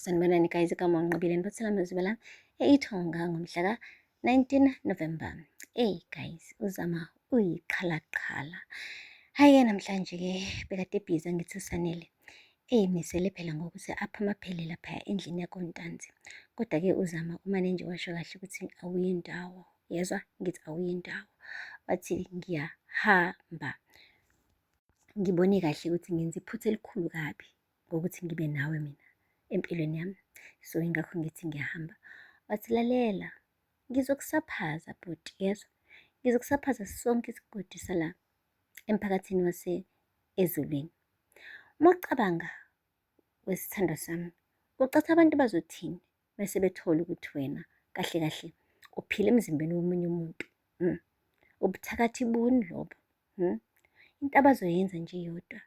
Sanibonani guys, igama uNqobile niphathela amazwi la eIthonga ngomhla ka-19 November. Hey guys, uZama uyiqhalaqhala. Hhayi-ke namhlanje-ke bekade ebhizi angithi uSanele. Eyimisele phela ngokuthi aphume aphele laphaya endlini yakoNtanzi. Kodwa-ke uZama umane nje washo kahle ukuthi awuyi ndawo. Yezwa ngithi awuyi ndawo. Wathi ngiyahamba. Ngibone kahle ukuthi ngenza iphutha elikhulu kabi ngokuthi ngibe nawe mina empilweni yami. So ingakho ngithi ngiyahamba. Wathi lalela, ngizokusaphaza bhuti, yezwa? Ngizokusaphaza sonke isigodi sala emphakathini wase ezulwini. Uma ucabanga wesithandwa sami, ucathi abantu bazothini mese bethola ukuthi wena kahle kahle uphila emzimbeni womunye umuntu. Ubuthakathi buni lobo? Into abazoyenza nje yodwa,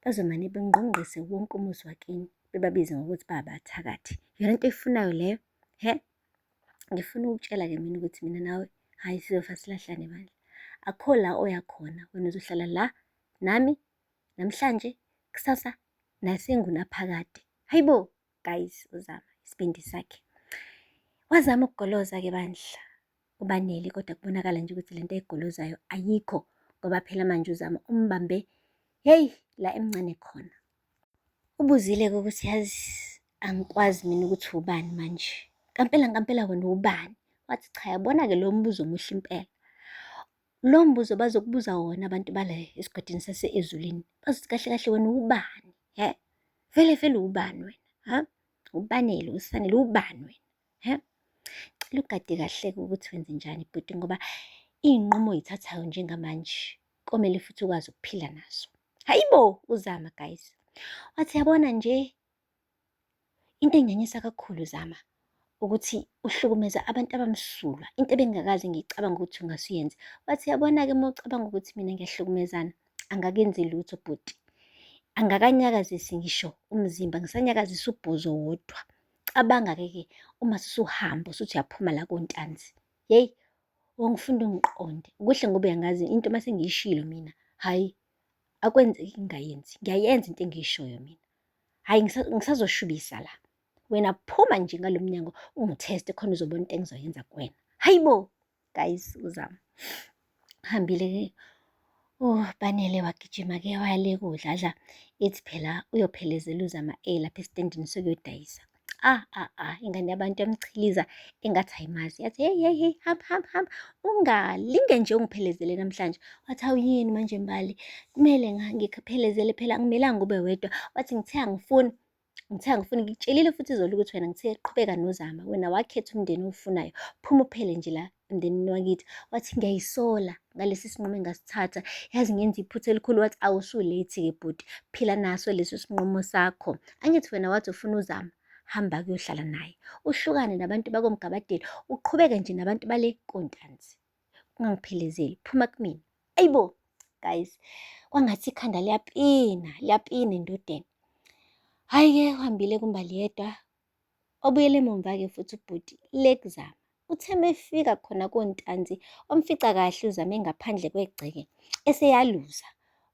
bazomane bengqongqise wonke umuzi wakini, bebabize ngokuthi babathakathi. Yona into oyifunayo leyo, he? Ngifuna ukukutshela-ke mina ukuthi mina nawe, hhayi sizofa silahlane bandla. Akukho la oya khona, wena uzohlala la nami namhlanje, kusasa nasengunaphakade. Hayi bo, guys, uZama isibindi sakhe. Wazama ukugoloza-ke bandla uBanele kodwa kubonakala nje ukuthi lento ayigolozayo ayikho ngoba phela manje uZama umbambe heyi la emncane khona. Ubuzile-ke ukuthi yazi angikwazi mina ukuthi ubani manje. Ngampela ngampela wena ubani? Wathi cha yabona-ke lo mbuzo muhle impela. Lo mbuzo bazokubuza wona abantu bala esigodini sase-Ezulwini. Bazothi kahle kahle wena ubani? He? Vele vele ubani wena? Ha? Ubanele, uSanele ubani wena? He? Cela ugade kahle-ke ukuthi wenze njani bhuti ngoba iy'nqumo oyithathayo njengamanje komele futhi ukwazi ukuphila nazo. Hayibo uZama guys. Wathi yabona nje into enginyanyisa kakhulu Zama ukuthi uhlukumeza abantu abamsulwa into ebengingakaze ngiyicabanga ukuthi ungasuyenze. Wathi yabona-ke uma ucabanga ukuthi mina ngiyahlukumezana angakenzi lutho bhuti. Angakanyakazisi ngisho umzimba ngisanyakazisa ubhozo wodwa. Cabanga-ke ke uma susuhamba usuthi uyaphuma la koNtanzi. Yeyi wangifunda ungiqonde. Kuhle ngoba uyangazi into uma sengiyishilo mina, hhayi akwenzeki ngingayenzi. Ngiyayenza into engiyishoyo mina. Hhayi ngisazoshubisa la. Wena phuma nje ngalo mnyango ungitheste khona uzobona into engizoyenza kuwena. Hayi bo, guys uZama. Hambile-ke oh Banele wagijima-ke waya le kudladla ethi phela uyophelezela uZama A lapha esitendini sokuyodayisa. Ah ah ah ingane yabantu yamchiliza engathi ayimazi yathi hey hey hey hamba hamba hamba ungalinge nje ungiphelezele namhlanje. Wathi hawu yini manje Mbali kumele ngikuphelezele phela akumelanga ube wedwa. Wathi ngithe angifuni Ngithe angifuni ngikutshelile futhi izolo ukuthi wena ngithe qhubeka nozama wena wakhetha umndeni owufunayo phuma uphele nje la emndenini wakithi. Wathi ngiyayisola ngalesi sinqumo engasithatha yazi ngenza iphutha elikhulu. Wathi awusulethi-ke bhuti phila naso leso sinqumo sakho. Angithi wena wathi ufuna uzama hamba kuyohlala naye uhlukane nabantu bakoMgabadeli uqhubeke nje nabantu bale koNtanzi ungangiphelezeli phuma kumina. Ayibo guys, kwangathi ikhanda liyapina, liyapina endodeni. Hhayi-ke uhambile kuMbali yedwa, wabuyela emumva-ke futhi ubhuti le kuZama. Uthe mefika khona koNtanzi wamfica kahle uZama engaphandle kwegceke eseyaluza.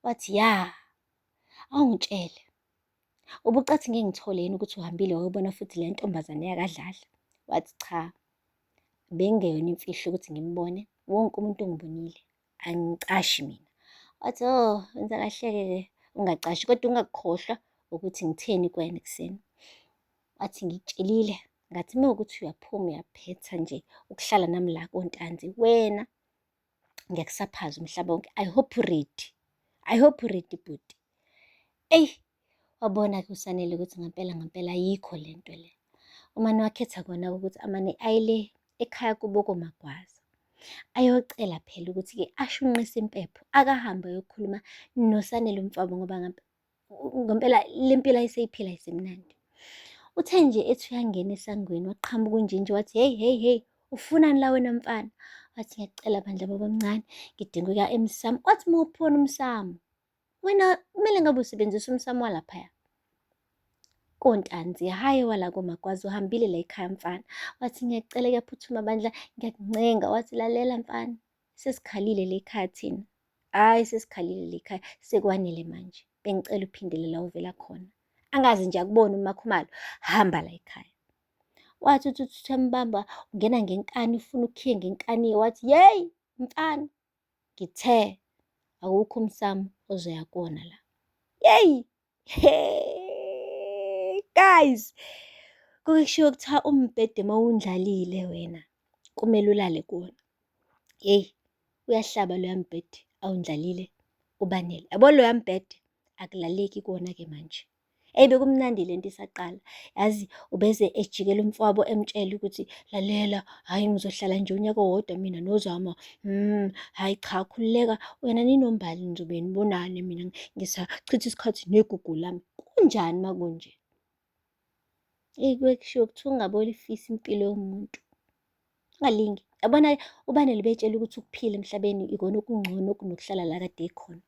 Wathi ya, awungitshele ubucathi ngeke ngithole yini ukuthi uhambile wayobona futhi le ntombazane yakaDladla. Wathi cha, Bekungeyona imfihlo ukuthi ngimbone, wonke umuntu ungibonile, angicashi mina. Wathi, oh, wenza kahle-ke ke ungacashi, kodwa ungakukhohlwa ukuthi ngitheni kuwena ekuseni. Wathi, ngikutshelile, ngathi uma kuwukuthi uyaphuma uyaphetha nje ukuhlala nami la koNtanzi, wena ngiyakusaphaza umhlaba wonke. I hope u-ready, I hope u-ready bhuti. Eyi, wabona-ke uSanele ukuthi ngampela ngampela ayikho le nto le. Umane wakhetha kona ukuthi amane aye le ekhaya kubo koMagwaza. Ayocela phela ukuthi-ke ashunqise impepho, akahambe ayokhuluma noSanele umfowabo ngoba ngempela le mpilo ayeseyiphila ayisemnandi. Uthe nje ethi uyangena esangweni waqhamuka unjinji wathi hey hey hey ufunani la wena mfana? Wathi ngiyacela bandla babamncane ngidinga ukuya emsamo. Wathi muphi wona umsamo? Wena kumele ngabe usebenzisa umsamo walaphaya koNtanzi, hhayi wala koMagwaza, uhambile la ekhaya mfana. Wathi ngiyacela kuyaphuthuma bandla, ngiyakuncenga. Wathi lalela mfana, sesikhalile le ekhaya thina. Hhayi sesikhalile le ekhaya, sekwanele manje. Bengicela uphindele la uvela khona. Angaze nje akubone uMakhumalo, hamba la ekhaya. Wathi uthi uthi uyambamba, ungena ngenkani, ufuna ukukhiye ngenkani. Wathi, yeyi mfana, ngithe awukho umsamo ozoya kuwona la. Yeyi, he guys, kuke kushiwo kuthiwa umbhede mawundlalile wena, kumele ulale kuwona. Yeyi, uyahlaba loya mbhede awundlalile uBanele. Yabo loya mbhede akulaleki kuwona-ke manje. Eyi bekumnandi lento isaqala, yazi ubeze ejikela umfowabo emtshela ukuthi lalela, hhayi ngizohlala nje unyaka owodwa mina noZama, hhayi cha khululeka wena ninoMbali nizobe nibonane mina ngisachitha isikhathi negugu lami. Kunjani uma kunje? Eyi kuke kushiwo kuthiwa ungabolifisa impilo yomuntu. Ungalingi. Yabona uBanele ubetshela ukuthi ukuphila emhlabeni ikona okungcono kunokuhlala la kade ekhona.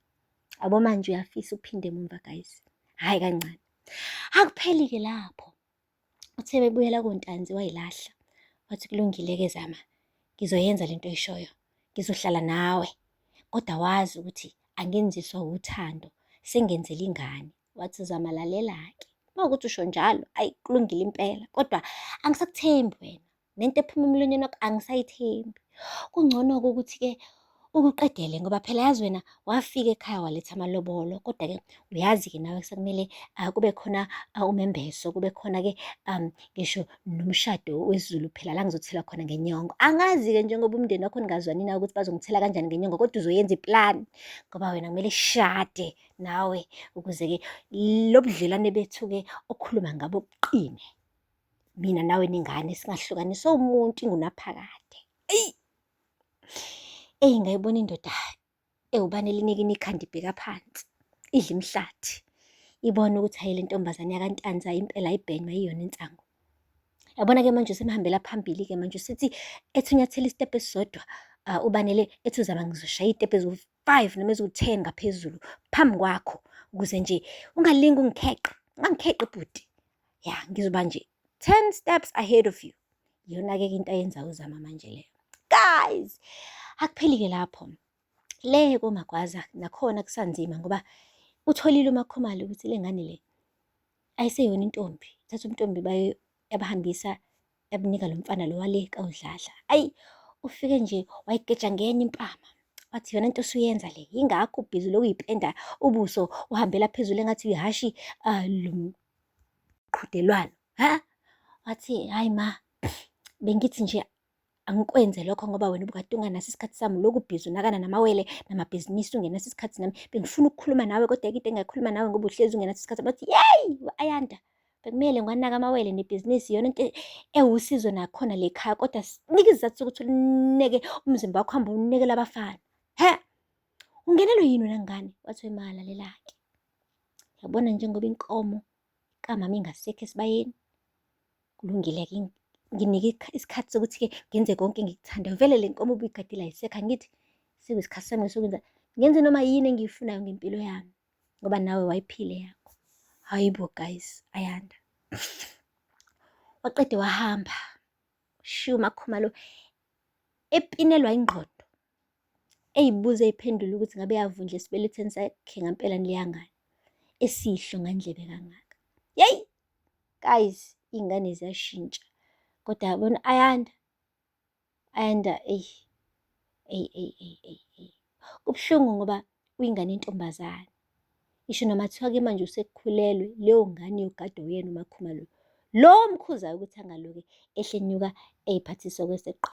Yabo manje uyafisa ukuphinde emumva guys. Hhayi kancane. Akupheli-ke lapho. Uthe bebuyela koNtanzi wayilahla. Wathi kulungile-ke Zama, ngizoyenza lento oyishoyo. Ngizohlala nawe. Kodwa wazi ukuthi angenziswa wuthando, sengenzela ingane. Wathi Zama lalela-ke. Uma kuwukuthi usho njalo, ayi kulungile impela. Kodwa angisakuthembi wena. Nento ephuma emlonyeni wakho angisayithembi. Kungcono-ke ukuthi-ke ukuqedele ngoba phela yazi wena wafika ekhaya waletha amalobolo, kodwa-ke uyazi-ke nawe sekumele kube khona umembeso, kube khona-ke ngisho nomshado wesiZulu phela la ngizothelwa khona ngenyongo. Angazi-ke njengoba umndeni wakho ningazwani nawe ukuthi bazongithela kanjani ngenyongo, kodwa uzoyenza iplani ngoba wena kumele sishade nawe ukuze-ke lobudlelwane bethu-ke okhuluma ngabo buqine. Mina nawe nengane singahlukaniswa umuntu ingunaphakade. Eyi! Eyi ngayibona indoda ewubani elinikina ikhanda ibheka phansi, idla imihlathi. Ibona ukuthi hhayi le ntombazane yakaNtanzi hhayi impela ayibhenywa iyona insangu. Yabona-ke manje usemhambela phambili-ke manje usethi ethi unyathela isitebhu esisodwa uBanele ethi uzama ngizoshaya iy'tebhu eziwu-5 noma eziwu-10 ngaphezulu phambi kwakho ukuze nje ungalingi ungikheqe, ungangikheqi bhuti. Ya, ngizoba nje 10 steps ahead of you. Iyona-ke into ayenza uZama manje leyo. Guys, akupheli-ke lapho. Le koMagwaza nakhona kusanzima ngoba utholile uMakhumalo ukuthi le ngane le ayiseyona intombi. Thatha ubuntombi bayo yabahambisa yabunika lo mfana lo wale kaWudladla. Ayi, ufike nje wayigeja ngenye impama. Wathi yona into osuyenza le, yingakho ubhizi lokuyipenda ubuso uhambela phezulu engathi uyihhashi lomqhudelwano. Ha? Wathi, hhayi ma, bengithi nje angikwenze lokho ngoba wena ubukade unganaso isikhathi sami, ulokhu ubhizi unakana namawele namabhizinisi ungenaso isikhathi nami. Bengifuna ukukhuluma nawe kodwa into engakhuluma nawe ngoba uhlezi ungenaso isikhathi. Bathi, yeyi, Ayanda, bekumele ngiwanake amawele nebhizinisi iyona into ewusizo nakhona le ekhaya, kodwa nika isizathu sokuthi ulineke umzimba wakho uhambe uwunekela abafana. Hhe? Ungenelwe yini wena ngane? Wathi wema lalela-ke. Yabona njengoba inkomo kamama ingasekho esibayeni, kulungile-ke nginike isikhathi sokuthi-ke ngenze konke engikuthandayo. Vele le nkomo obuyigadile ayisekho, angithi sekuyisikhathi sami sokwenza ngenze noma yini engiyifunayo ngempilo yami ngoba nawe wayiphila eyakho. Hayi bo guys, Ayanda. Waqede wahamba, ushiya uMakhumalo epinelwa ingqondo, eyibuza eyiphendula ukuthi ngabe yavundla esibelethweni sakhe ngampela leya ngane esihlo ngandlebe kangaka. Yeyi guys, iy'ngane ziyashintsha kodwa yabona Ayanda, Ayanda eyi eyi eyi eyi eyi eyi. Kubuhlungu ngoba uyingane yentombazane. Ngisho noma kuthiwa-ke manje usekhulelwe, leyo ngane iyogadwa uyena uMakhumalo lo omkhuzayo ukuthi angaloke ehle enyuka ey'phathisa okweseqhwa.